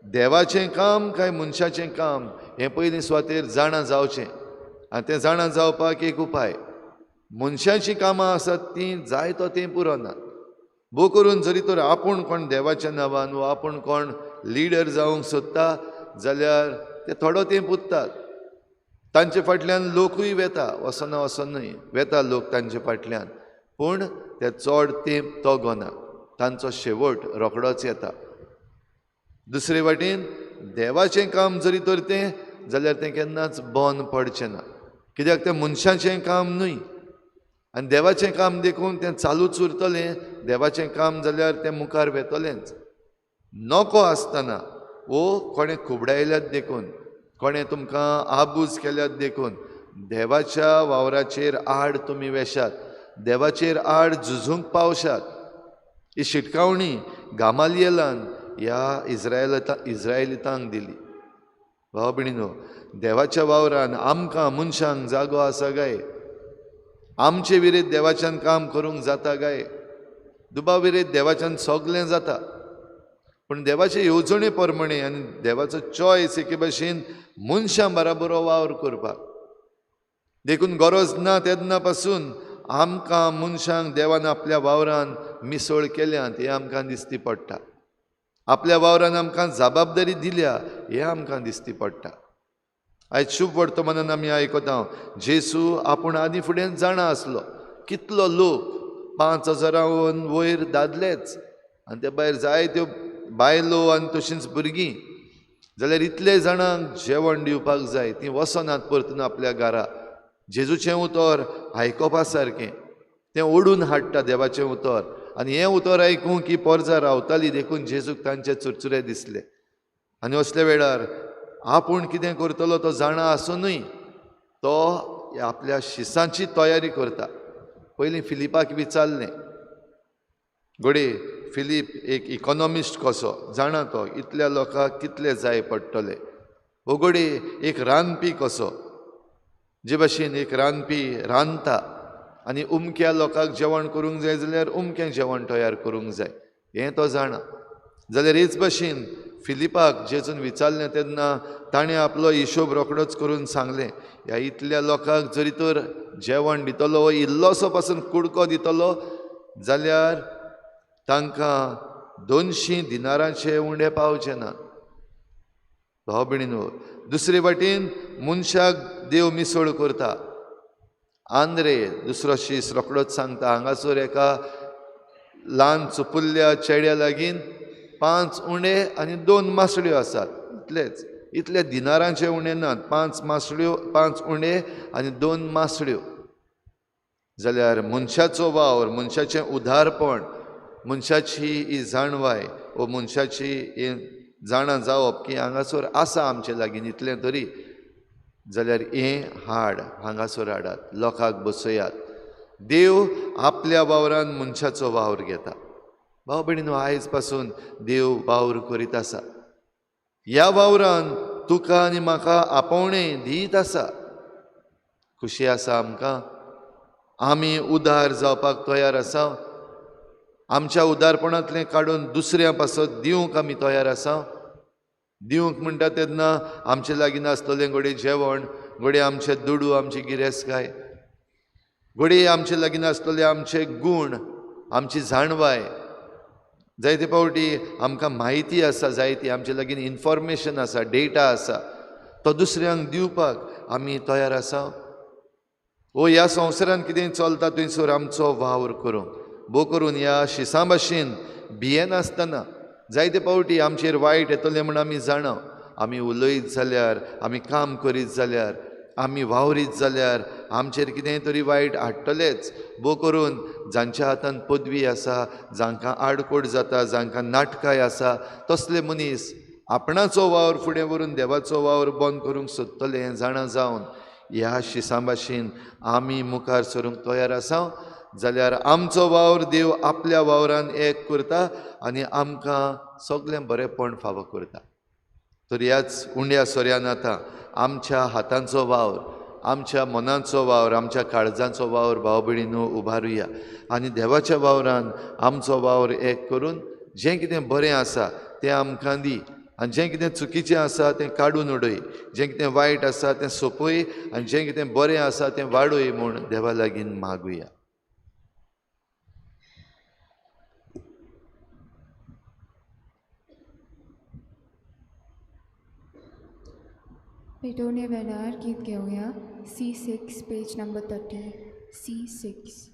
Speaker 6: देवाचें काम काय मनशाचें काम हें पयलीं सुवातेर जाणा जावचें. आनी तें जाणा जावपाक एक उपाय, मनशाचीं कामां आसात तीं जायतो तें पुरोना. भोव करून जरी तर आपूण कोण देवाच्या नांवान वा आपूण कोण लिडर जावंक सोदता जाल्यार ते थोडो तेंप उरतात, तांचे फाटल्यान लोकूय वेता, वचना असो न्हय, वेता लोक तांचे फाटल्यान, पूण ते चड तेंप तो गोना, तांचो शेवट रोखडोच येता. दुसरे वाटेन देवाचें काम जरी तर तें जाल्यार तें केन्नाच बंद पडचें ना, कित्याक तें मनशाचें काम न्हय आनी देवाचें काम देखून तें चालूच उरतलें. देवाचें काम जाल्यार तें मुखार वेतलेंच. नको आसतना वो कोणें खुबडायल्यात देखून, कोणें तुमकां आबूज केल्यात देखून देवाच्या वावराचेर आड तुमी वेशात, देवाचेर आड झुजूंक पावशात. ही शिटकावणी गामालियलान ह्या इस्रायलितांक दिली. भाव भयणीनो, देवाच्या वावरान आमकां मनशांक जागो आसा काय? आमचे विरेत देवाच्यान काम करूंक जाता काय? दुबाव विरेत देवाच्यान सगलें जाता, पूण देवाचे येवजणे प्रमाणे आनी देवाचो चॉयस एके भाशेन मनशां बराबर वावर करपाक. देखून गरज ना तेन्ना पासून आमकां मनशांक देवान आपल्या वावरान मिसळ केल्यात हें आमकां दिसती पडटा. आपल्या वावरान आमकां जबाबदारी दिल्या हें आमकां दिसती पडटा. आयज शुभ वर्तमानान आमी आयकता जेसू आपूण आदी फुडें जाणा आसलो कितलो लोक 5000 वयर दादलेच आनी ते भायर जायत्यो बायलो आनी तशींच भुरगीं, जाल्यार इतले जाणांक जेवण दिवपाक जाय, तीं वचनात परतून आपल्या घरा. जेजूचें उतर आयकोपा सारकें, तें ओडून हाडटा देवाचें उतर. आनी हें उतर आयकूंक ही पोरजा रावताली, देखून जेजूक तांचे चुरचुरे दिसले. आनी असल्या वेळार आपूण कितें करतलो तो जाणा आसुनूय तो आपल्या शिसांची तयारी करता. पयलीं फिलिपाक विचारलें, घडये फिलीप एक इकॉनॉमिस्ट कसो जाणा तो इतल्या लोकांक कितले जाय पडटले, वो घडये एक रांदपी कसो, जे भाशेन एक रांदपी रांदता आनी उमक्या लोकांक जेवण करूंक जाय जाल्यार उमकें जेवण तयार करूंक जाय हें तो जाणा. जाल्यार हेच भाशेन फिलिपाक जेजून विचारलें तेन्ना ताणें आपलो हिशोब रोखडोच करून सांगलें, ह्या इतल्या लोकांक जरी तर जेवण दितलो वो इल्लोसो पासून कुडको दितलो जाल्यार तांकां 200 दिनारांचे उंडे पावचे ना. भाव भयणीनो, दुसरे वाटेन मनशाक देव मिसळ करता. आंद्रे दुसरो शीस रोखडोच सांगता, हांगासर एका ल्हान चुपुल्ल्या चेड्या लागीं 5 उंडे आनी 2 मासळ्यो आसात, इतलेच, इतले दिनारांचे उंडे नात, 5 मासळ्यो, 5 उंडे आनी 2 मासळ्यो. जाल्यार मनशाचो वावर, मनशाचें उदारपण, मनशाची ही जाणवाय वो मनशाची ही जाणा जावप की हांगासर आसा आमचे लागीं इतलें तरी, जाल्यार हें हाड हांगासर हाडात, लोकांक बसयात. देव आपल्या वावरान मनशाचो वावर घेता. भाव भयणीनो, आयज पासून देव वावर करीत आसा. ह्या वावरान तुका आनी म्हाका आपोवणें दीत आसा. खुशी आसा आमकां, आमी उदार जावपाक तयार आसा. आमच्या उदारपणांतलें काडून दुसऱ्या पासत दिवंक आमी तयार आसा. दिवंक म्हणटा तेन्ना आमचे लागीं नासतलें घडये जेवण, घडये आमचे दुडू, आमची गिरेस्तकाय, घडये आमचे लागीं नासतले आमचे गूण, आमची जाणवाय. जायते फावटी आमकां म्हायती आसा, जायती आमचे लागीं इन्फॉर्मेशन आसा, डेटा आसा, तो दुसऱ्यांक दिवपाक आमी तयार आसा. ओ ह्या संवसारांत कितें चलता थंयसर आमचो वावर करूंक, भोव करून ह्या शिसां भाशेन भियेनासतना. जायते फावटी आमचेर वायट येतलें म्हूण आमी जाणा, आमी उलयत जाल्यार, आमी काम करीत जाल्यार, आमी वावरीत जाल्यार आमचेर कितेंय तरी वायट हाडटलेच. भोव करून जांच्या हातान पदवी आसा, जांकां आडकोड जाता, जांकां नाटकाय आसा, तसले मनीस आपणाचो वावर फुडें व्हरून देवाचो वावर बंद करूंक सोदतले हें जाणा जावन ह्या शिसां भाशेन आमी मुखार सरूंक तयार आसा. जाल्यार आमचो वावर देव आपल्या वावरान एक करता आनी आमकां सगळें बरेंपण फावो करता. तर ह्याच उंड्या सोऱ्यान आतां आमच्या हातांचो वावर, आमच्या मनाचो वावर, आमच्या काळजांचो वावर भाव भयणीनो उबारुया आनी देवाच्या वावरान आमचो वावर एक करून जें कितें बरें आसा तें आमकां दी आनी जें कितें चुकीचें आसा तें काडून उडय, जें कितें वायट आसा तें सोंपय आनी जें कितें बरें आसा तें वाडय म्हूण देवा लागीं मागुया.
Speaker 8: पेटोवणे वेळार गीत घेवया C6 page number 30 C6.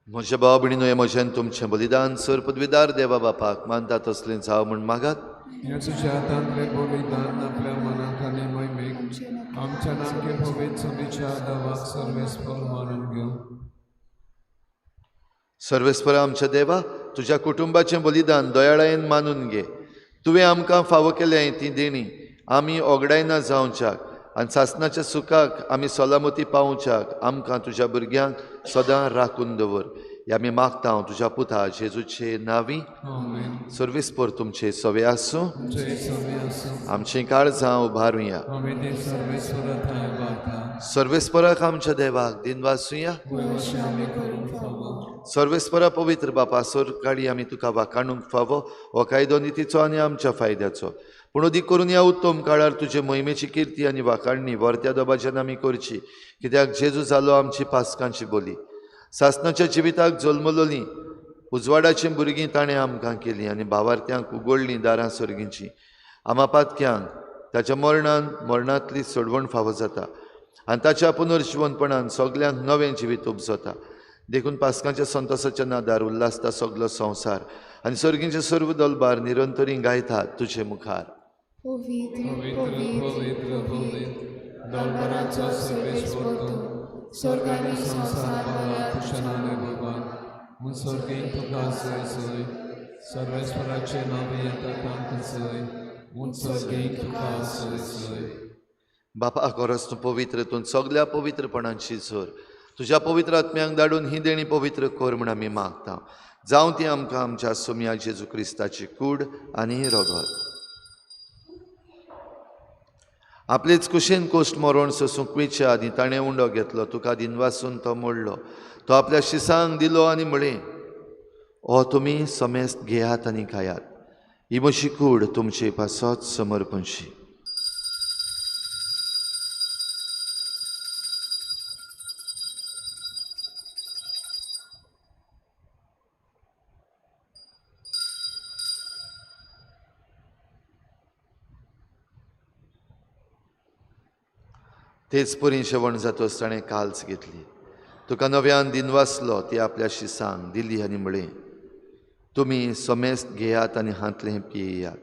Speaker 6: म्हज्या भाव भयणीनो, हें म्हजें तुमचें बलिदान सर पदवीदार देवा बापाक मानता तसलें जावं म्हूण मागात.
Speaker 4: ह्या तुज्या हातांतलें बलिदान आपल्या मनाक आनी महिमेक आमच्या नामके पवित्र संदीच्या देवाक सर्वेस्पर मानून घेवं.
Speaker 6: सर्वेस्पर आमच्या देवा, तुज्या कुटुंबाचें बलिदान दयाळायेन मानून घे. तुवें आमकां फावो केलें ती देणी आमी ओगडायना जावच्याक आनी सासणाच्या सुखाक आमी सलामती पावोवच्याक आमकां तुज्या भुरग्यांक सदां राखून दवर. हे आमी मागता तुज्या पुता जेजूचे नांवी. सर्वेस्पर तुमचे सवे आसूं. आमचीं काळजां उबारुया. सर्वेस्पराक आमच्या देवाक दिनवासुया. सर्वेस्परा पवित्र बापा, सरकाळी आमी तुका वाखाणूंक फावो हो कायदो नितीचो आनी आमच्या फायद्याचो. पूण अदीक करून ह्या उत्तम काळार तुजे मोहिमेची किर्ती आनी वाखाणणी वर्त्या दबाज्यान आमी करची, कित्याक जेजू जालो आमची पासकांची बोली. सासणाच्या जिविताक जल्मलोली उजवाडाचीं भुरगीं ताणें आमकां केलीं आनी भावार्थ्यांक उगडलीं दारां सर्गींचीं. आमा पातक्यांक ताच्या मरणान मरणांतली सोडवण फावो जाता आनी ताच्या पुनर्जिवनपणान सगल्यांक नवें जिवीत उपजता. देखून पासकांच्या संतोसाच्या नादार उल्हासता सगलो संवसार आनी सर्गींचे सर्व दलबार निरंतरी गायतात तुजे मुखार.
Speaker 8: पवित्र पवित्र पवित्र दलबाराचो सर्वेस्पर तूं, स्वर्ग आनी संवसार भरला तुज्या नांवान भगवान. म्हूण सर्गीन तुका जय जय, सर्वेस्पराचे नांव येता तांकां जय, म्हूण सर्गीन तुका जय जय.
Speaker 6: बापा खरोच तूं पवित्र, तूं सगल्या पवित्रपणाची जोर. तुज्या पवित्र आत्म्यांक धाडून ही देणी पवित्र कर म्हूण आमी मागता. जावं ती आमकां आमच्या सोम्या जेजू क्रिस्ताची कूड आनी रगत. आपलेच कुशीन कोश्ट मरण सोसूंक वेच्या आदीं ताणें उंडो घेतलो, तुका दिनवासून तो मोडलो, तो आपल्या शिसांक दिलो आनी म्हळें, हो तुमी समेस्त घेयात आनी खायात, ही म्हजी कूड तुमचे पासत समर्पणशी. तेच परी शेवण जातोच ताणें काल्स घेतली, तुका नव्यान दिनवासलो, ती आपल्या शिसांक दिली आनी म्हळें, तुमी समेस्त घेयात आनी हांतलें पियेयात,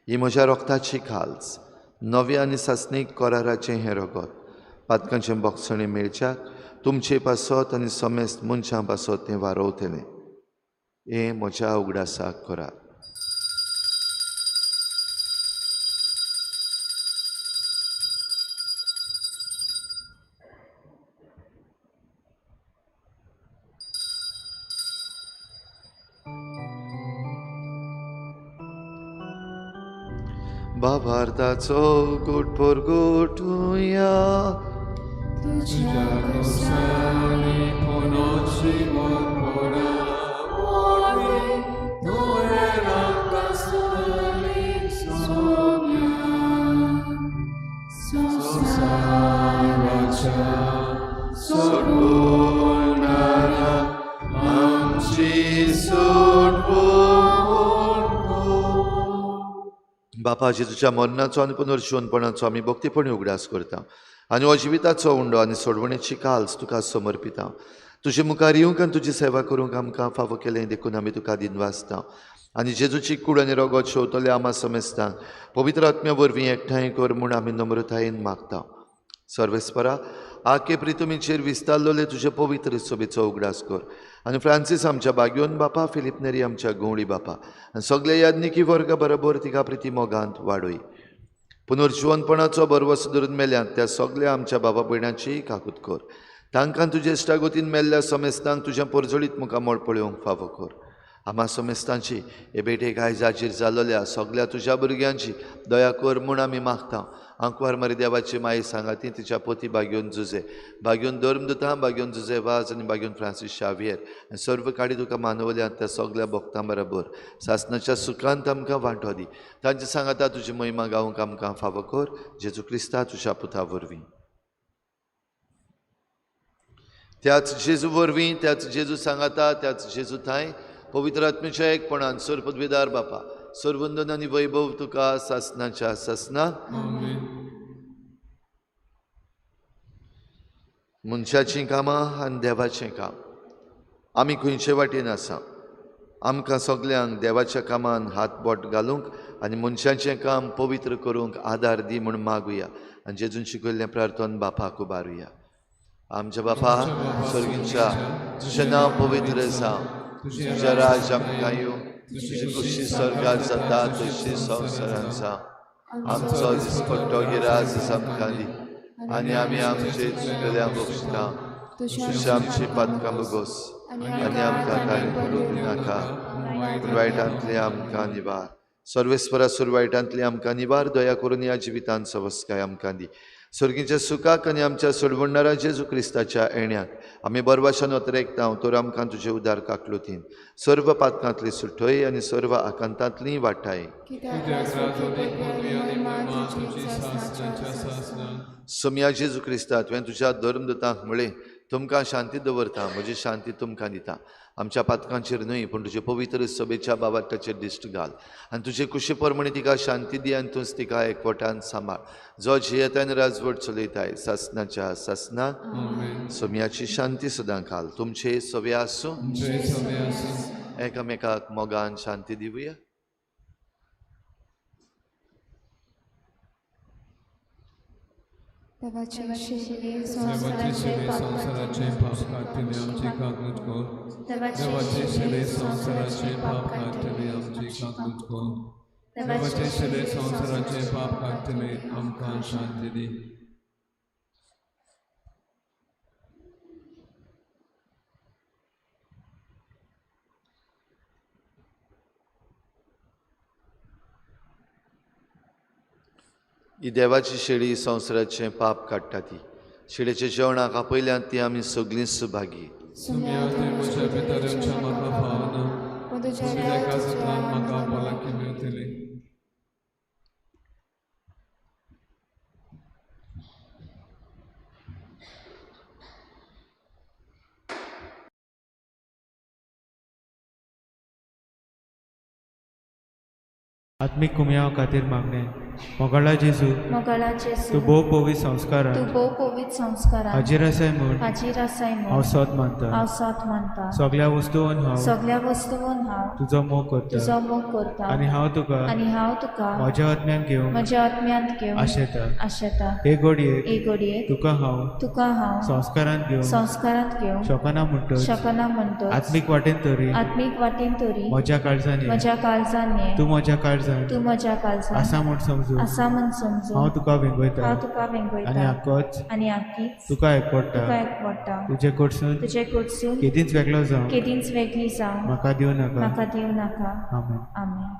Speaker 6: ही म्हज्या रोगताची काल्स, नव्या आनी सासणीक कराराचें हें रगत, पातकांचें बोगसणें मेळच्याक तुमचे पासत आनी समेस्त मनशां पासत तें वारोवतलें. हें म्हज्या उगडासाक करात. भावार्थाचो गुट परगटुया.
Speaker 7: तुज्या खुर्सांनी पुनर्जीवन पडा वरवीं तुवें आमकां सोडली सोम्या. संवसाराच्या
Speaker 6: सोडवणारा आमची सोडवण. बापा, जेजूच्या मरणाचो आनी पुनर्जिवनपणाचो आमी भक्तीपणी उगडास करता आनी हो जिविताचो उंडो आनी सोडवणेची काल्स तुका समर्पिता. तुजे मुखार येवंक आनी तुजी सेवा करूंक आमकां फावो केलें देखून आमी तुका दिनवासता. आनी जेजूची कूड आनी रगत शेवतले आमा समेस्तांक पवित्र आत्म्या वरवीं एकठांय कर म्हूण आमी नम्रतायेन मागता. सर्वेस्परा, आके प्रितुमीचेर विस्तारलेले तुजे पवित्र सोबेचो उगडास कर आनी फ्रांसीस आमच्या बाग्योन बापा, फिलीप नेरी आमच्या गवळी बापा आनी सगल्या याज्ञिकी वर्गा बरोबर तिका प्रिती मोगांत वाडय. पुनर्जिवनपणाचो बरवस धरून मेल्यात त्या सगल्या आमच्या बाबा भयणांची काकूत कर. तांकां तुजे इश्टागतीन मेल्ल्या समेस्तांक तुज्या परजळीत मुखामळ पळोवंक फावो कर. आमा समेस्तांची हे भेटेक आयज हाजीर जाल्ल्या सगल्या तुज्या भुरग्यांची दया कर म्हूण आमी मागता. आंकवार मारी देवाची माई सांगाती तिच्या पोती बागेवन जुजे, बागेवन धर्मदुतां, बागेवन जुजे वाज आनी बागेवन फ्रांसीस शावियर आनी सर्व काडी तुका मानवल्यात त्या सगल्या भक्तां बरोबर सासणाच्या सुखांत आमकां वांटो दी. तांचे सांगाता तुजी महिमा गावंक आमकां फावो कर. जेजू क्रिस्ता तुज्या पुता वरवीं. त्याच जेजू वरवीं, त्याच जेजू सांगाता, त्याच जेजू थांय पवित्र आत्म्याच्या एकपणान सर्व पदवीदार बापा, सर्वंदन आनी वैभव तुका सासणाच्या सासना. मनशाचीं कामां आनी देवाचें काम आमी खंयचे वाटेन आसा. आमकां सगल्यांक देवाच्या कामान हात बोट घालूंक आनी मनशाचें काम पवित्र करूंक आदार दी म्हूण मागुया आनी जेजून शिकयल्लें प्रार्थन बापाक उबारुया. आमच्या बापा सर्गींच्या, तुजें नांव पवित्र जावं, तुजें राज आमकां येवं, तुजी खुशी स्वर्गार जाता तशी संवसारांत जावं. आमचो दिसपट्टो गिराज आमकां दी आनी आमी आमचे चुकलेल्या बक्षिता तुझी आमची पातकां भोगोस आनी आमकां कांय पडूं दिनाका पूण वायटांतली आमकां निवार. सर्वेस्परा सुर वायटांतली आमकां निवार. दया करून ह्या जिवितांत सवस्काय आमकां दी. सर्गीच्या सुखाक आनी आमच्या सोडवणदारा जेजू क्रिस्ताच्या येण्याक आमी बरवाशान अतरेकता तर आमकां तुजे उदार काकलुतीन सर्व पातकांतली सुटय आनी सर्व आकांतांतली वाटाय. सोमया जेजू क्रिस्ता तुवें तुज्या धर्मदूतांक म्हळें तुमकां शांती दवरता, म्हजी शांती तुमकां दिता. आमच्या पातकांचेर न्हय पूण तुजे पवित्र सभेच्या बाबाटाचेर दिश्ट घाल आनी तुजे कुशी प्रमाणे तिका शांती दी आनी तूंच तिका एकवटान सांबाळ. जो जियेता आनी राजवट चलयताय सासनाच्या सासनाक. सोमयाची शांती सदां घाल. तुमचे सवे आसूं. एकामेकाक मोगान शांती दिवया.
Speaker 7: देवाचे शिले संवसाराचे पाप काडटले आमची काकूत कर. देवाचे शिले संवसाराचे पाप काडटले आमची काकूत कर. देवाचे शिले संवसाराचे पाप काडटले आमकां शांती दी.
Speaker 6: ही देवाची शेळी संवसाराचें पाप काडटा ती शेळयेच्या जेवणाक आपयल्यात ती आमी सगळीं सुभागी.
Speaker 9: आत्मीक कुमयाव खातीर मागणें. मोगाळा जेजू, तूं भोव पवित्र संस्कारान हाजीर आसाय म्हूण हांव सत मानता. सगळ्या वस्तून हांव तुजो मोग करता आनी हांव तुका म्हज्या आत्म्यान घेवन आशेता. हे घडयेक तुका हांव संस्कारांत घेवन शकना म्हणटच आत्मीक वाटेन तरी म्हज्या काळजान ये, तूं म्हज्या काळजान आसा म्हूण समजू हांव तुका वेंगयता आनी आकीच तुका एकवटा. तुजे कडसून केदींच वेगळो जावं म्हाका दिवं नाका. आमेन.
Speaker 7: आमेन.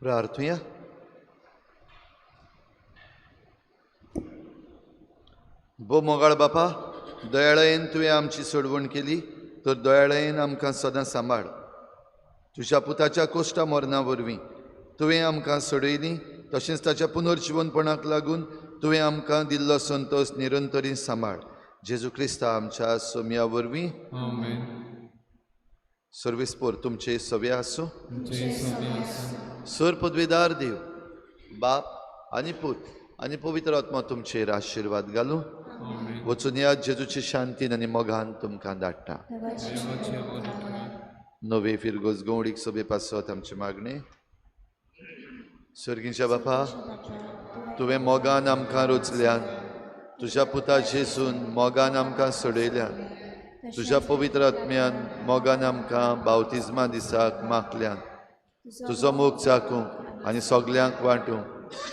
Speaker 6: प्रार्थुया. भो मोगाळ बापा, दयाळायेन तुवें आमची सोडवण केली तर दयाळायेन आमकां सदां सांबाळ. तुज्या पुताच्या कोश्टा मरणा वरवीं तुवें आमकां सोडयली, तशेंच ताच्या पुनर्जिवनपणाक लागून तुवें आमकां दिल्लो संतोश निरंतरी सांबाळ. जेजू क्रिस्ता आमच्या सोम्या वरवीं.
Speaker 8: आमेन.
Speaker 6: सर्वेस्पोर तुमचे सवे आसूं. सर पदवेदार देव बाप आनी पूत आनी पवित्र आत्मा तुमचेर आशिर्वाद घालूं. वचून या जेजूची शांतीन आनी मोगान तुमकां धाडटा. नवे फिरगोज गवडीक सभे पासत आमचें मागणें. सर्गीच्या बापा, तुवें मोगान आमकां रोचल्यान, तुज्या पुता जेजून मोगान आमकां सोडयल्यान, तुज्या पवित्र आत्म्यान मोगान आमकां बावतिज्मा दिसाक मागल्यान, तुजो मोग चाकूंक आनी सगल्यांक वांटूंक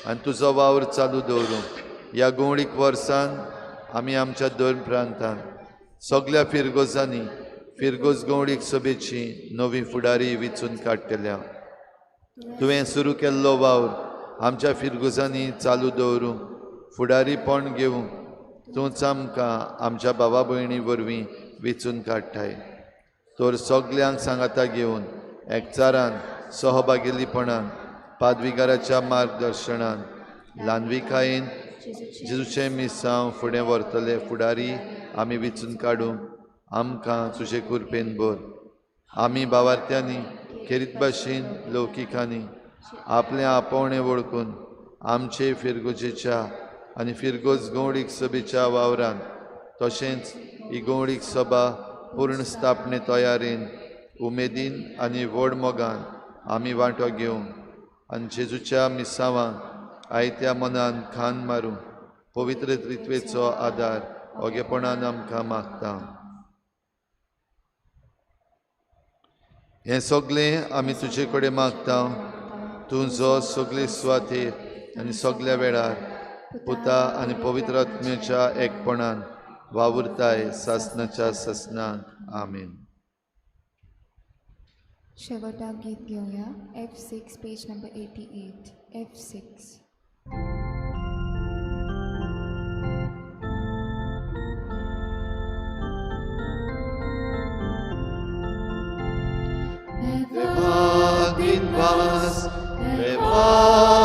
Speaker 6: आनी तुजो वावर चालू दवरूंक ह्या गवळीक वर्सान आमी आमच्या धर्म प्रांतान सगल्या फिरगोजांनी फिरगोज गवळीक सभेची नवी फुडारी विचून काडटल्या. तुवें सुरू केल्लो वावर आमच्या फिरगोजांनी चालू दवरूंक फुडारीपण घेवंक तूंच आमकां आमच्या भावा भयणी वरवीं वेंचून काडटाय. तर सगल्यांक सांगाता घेवन एकचारान सहभागीपणान पादविगाराच्या मार्गदर्शनान ल्हानविकायेन जेजूचें मिसांव फुडें व्हरतले फुडारी आमी वेंचून काडूंक आमकां तुजे कृपेन भर. आमी भावार्थ्यांनी खेरीत भाशेन लौकिकांनी आपलें आपोवणें वळखून आमचे फिरगोजेच्या आनी फिरगोज गवळीक सभेच्या वावरान तशेंच ही गवळीक सभा पूर्ण स्थापने तयारेन उमेदीन आनी व्हड मोगान आमी वांटो घेवंक आनी जेजूच्या मिसावांक आयत्या मनान खान मारूंक पवित्र त्रित्वेचो आदार ओगेपणान आमकां मागता. हें सगळें आमी तुजे कडेन मागता, तूं जो सगळे सुवातेर आनी सगल्या वेळार पुता आनी पवित्र आत्म्याच्या एकपणान वावुरताय सासनाच्या सासनाक. आमेन.
Speaker 7: शेवटाक गीत घेवया. F6 page number 88. F6.
Speaker 6: देवा दिनवास, देवा